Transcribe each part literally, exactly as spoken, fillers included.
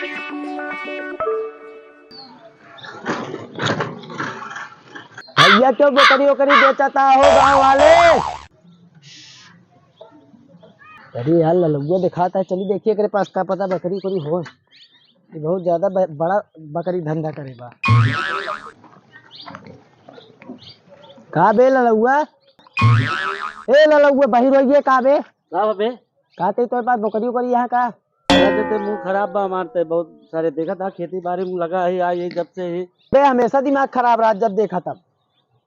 भैया, क्यों बकरी ओकरी बेचता हो गाँव वाले? अरे यार, ललौआ देखात है, चली देखिए एकरे पास, का पता बकरी ओकरी हो। ये बहुत ज्यादा ब-, बड़ा बकरी धंधा करे बा। का बे ललौआ? ए ललौआ, बाहिर होइए, का बे? का बा बे? का ते तोरे पास बकरी ओकरी यहाँ का? अरे ते मुंह खराब बा हमार, ते बहुत सारे देखत हा खेती बाड़ी में लगा है, आ ये जब से ही। बे हमेशा दिमाग खराब रहा, जब देखा तब।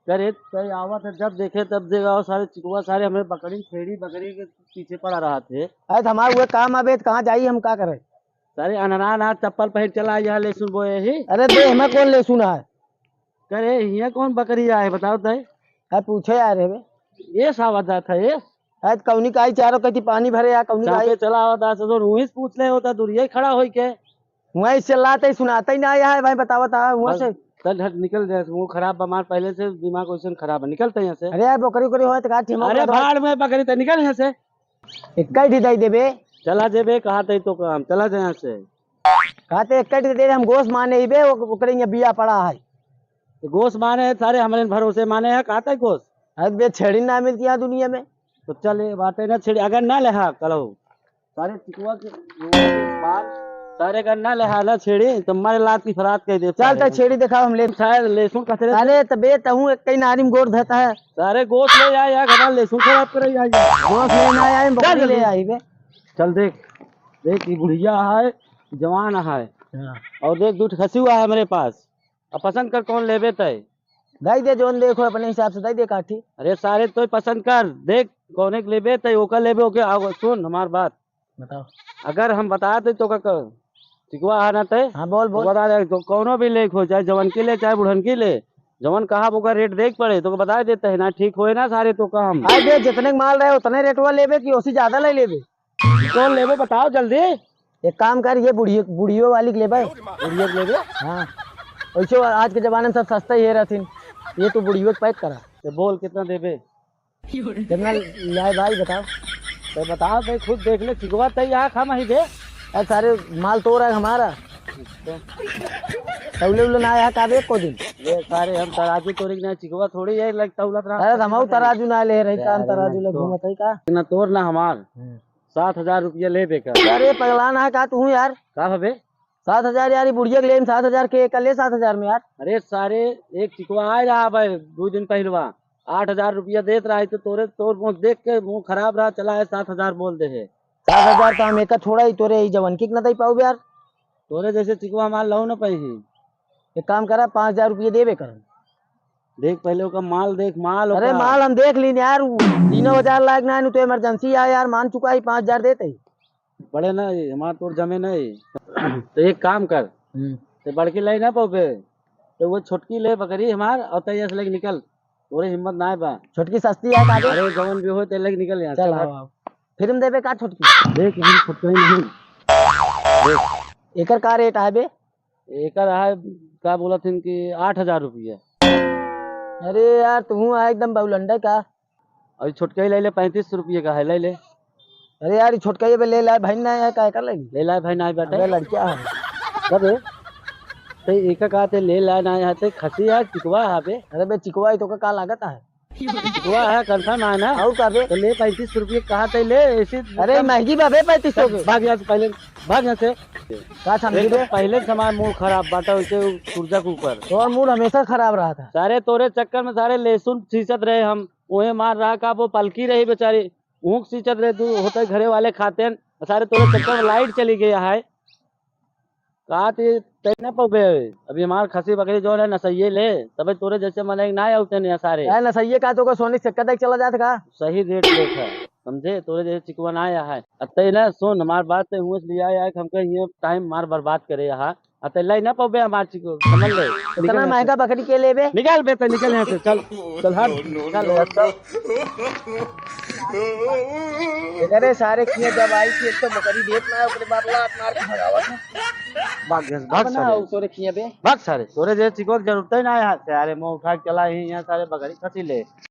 अरे ते आवत है जब देखे तब देखा, और सारे चिकवा सारे हमें बकरी छेड़ी बकरी के पीछे पड़ा रहा थे। अरे तो हमार वो काम आबे तो कहाँ जाई, हम का करे? सारे अनरा ना चप्पल पहन चला यहाँ लहसुन बोए ही। अरे दे हमें कौन लहसुन है? करे हियाँ कौन बकरी आए बताओ तय? है पूछे आ रहे बे। ये सावा जात है ये। आज कौनी काई चारों कति पानी भरे आ कौनी काई। चापे चला आवत आ ससुर, वहीं से पूछ ले होता, दूरिया ही खड़ा होई के। वहीं से लाते ही सुनाते ही ना आया है भाई, बतावत आ वहाँ बस, से। चल हट निकल जाए, वो खराब बीमार पहले से दिमाग वैसे खराब है, निकलते हैं यहाँ से। अरे यार बकरी उकरी होए तो का ठेमा अरे उकरी भाड़ में बकरी तो निकल यहाँ से। एक ही दे देबे। चला जेबे, कहा तई तो काम, चला जाए यहाँ से। कहा ते एक ही दे दे, हम गोस माने ही बे, ओक-, ओकरे यहाँ बिया पड़ा है। तो गोस माने है, सारे हमारे भरोसे माने है, कहा तई गोस। अरे बे छेड़ी ना मिलती है दुनिया में। तो चल ये बात है ना छेड़ी, अगर ना ले हाँ कलहो। सारे चिकवा के बाल, सारे अगर ना ले हाँ ना छेड़ी, तो मारे लात की फरात कह दे। चल तो छेड़ी दिखाओ हम ले। सारे लहसुन कहते रहे। अरे तबे तहूँ एक कई नारी में गोड़ धरता है। सारे गोस ले आए यार, हमारा लहसुन खराब करे यार। गोस ले ना आए, बकरी ले आई बे। चल देख, देख ये बुढ़िया है, जवान है। हाँ। और देख दूठ खसी हुआ है मेरे पास। अब पसंद कर कौन लेबे तय। दई दे जोन देखो अपने हिसाब से दई दे काठी। अरे सारे तो पसंद कर, देख कौने के लेबे तय, ओकर लेबे ओके। आओ सुन हमार बात। बताओ। अगर हम बता दे तो का, का चिकवा है ना तय? हाँ बोल बोल। बता दे तो कौनो भी लेके हो, चाहे जवन की ले चाहे बुढ़न की ले, जवन कहा ओकर रेट देख पड़े तो बता देते हैं ना, ठीक होए ना सारे तो का हम। अरे जितने के माल रहे उतने रेटवा लेबे कि ओसी ज्यादा ले लेबे? कौन लेबे बताओ जल्दी। एक काम कर, ये बुढ़ियो, बुढ़ियो वाली के लेबे। बुढ़ियो के लेबे? हाँ। वैसे आज के जमाने में सब सस्ता ही है रहथिन। ये तो बुढ़ियो के पैक करा। तो बोल कितना देबे? कितना लाए भाई बताओ। तो बताओ भाई, खुद देख ले, चिकवा तई यहाँ खामा ही बे। अरे सारे माल तो रहा है हमारा। तौले उले ना आया का बे को दिन? ये सारे हम तराजू तोरी के ना चिकवा थोड़ी है, लाइक तौलत रहा। अरे हम तराजू ना ले रही, काम तराजू ले घूमत है का? ना तोर ना हमार। हम्म। सात हजार रुपया लेबे का। अरे पगला ना है का तू यार? का हबे? सात हजार यार, ये बुढ़िया के ले सात हजार के, का ले सात हजार में यार? अरे सारे, एक चिकवा आए रहा भाई दो दिन पहलवा, आठ हजार रुपया देत रहा है, तो तोरे, तोर मुंह देख के मुंह खराब रहा, चला है सात हजार बोल दे है। सात हजार तो हम एक छोड़ा ही, तोरे ही जवन की न दे पाऊ यार। तोरे जैसे चिकवा माल लाओ ना पाई ही। एक काम करा, पाँच हजार रुपया देबे कर। देख पहले ओका माल देख, माल अरे ओका। माल हम देख लीन यार, उ तीनों हजार लायक ना है, नु तो इमरजेंसी आया यार, मान चुका ही, पाँच हजार देते ही। बड़े ना, ये हमार तोर जमे नहीं। तो एक काम कर, हम्म। तो बड़की लाई ना पाओगे, तो वो छोटकी ले बकरी हमार, और तैयार से लेके निकल, तोरे हिम्मत ना है बा। छोटकी सस्ती है का बे? अरे जवन भी हो, ते लेके निकल यहाँ चल, से। आओ, आओ। फिर हम देबे का छोटकी? देख, हम छोटका ही नहीं। एकर का रेट है बे? एकर है, का बोलत हन कि आठ हजार रुपया। अरे यार, तू है एकदम बौलंडे का। अभी छोटका ही ले ले, पैंतीस सौ रुपये का है, ले ले। अरे यार, ये छोटका ये बे ले लाए भाई, ना है, का कर लेगी? ले लाए भाई, ना है बेटा। अरे लड़किया है। कब है? ते एका का ते ले लाए ना है, ते खसी है, चिकवा है बे। अरे बे, चिकवा है तो का, का लागत है? चिकवा है, कंफर्म है ना? और का बे? तो ले पैंतीस सौ रुपये कहा ते ले, ऐसे अरे महंगी बा बे, पैंतीस सौ के। भाग यहाँ से पहले, भाग यहाँ से। का समझी एक तो बे? पहले से हमार मूड खराब बाटा, वैसे सूरजा के ऊपर। तोर मूड हमेशा खराब रहा था। सारे तोरे चक्कर में सारे लहसुन सींचत रहे हम, ओहे मार रहा का वो पलकी रही बेचारी, ऊँख सींचत रहे, तू होते घरे वाले खाते हैं, सारे तोरे चक्कर में लाइट चली गई है। का ते तै ना पौबे, अभी हमार खसी बकरी जो है नसइये ले, तबे तोरे जैसे मनई ना आउते ने सारे। ए, नसइये का तो को सोने से कदक चला जात का? सही रेट लेत है, समझे? तोरे जैसे चिकवा ना आया है। अब तै ना सुन हमार बात, तै हुए से लिया आया है, हमके ये टाइम मार बर्बाद करे यहाँ। आ तै लाई ना पौबे हमार चिको, समझ ले। इतना महंगा बकरी के लेबे? निकाल बे, तै निकल यहाँ से, चल, चल हट, चल। अरे सारे किए जब आई थी, एक तो बकरी देत ना है, ओकरे बाद लात मार के भगावत है। भाग यहाँ से, भाग अब ना सारे। हो तोरे किए बे। भाग सारे, तोरे जे चिको के जरूरत ही ना है, सारे मुंह उठा के चला ही यहाँ, सारे बकरी खसी ले।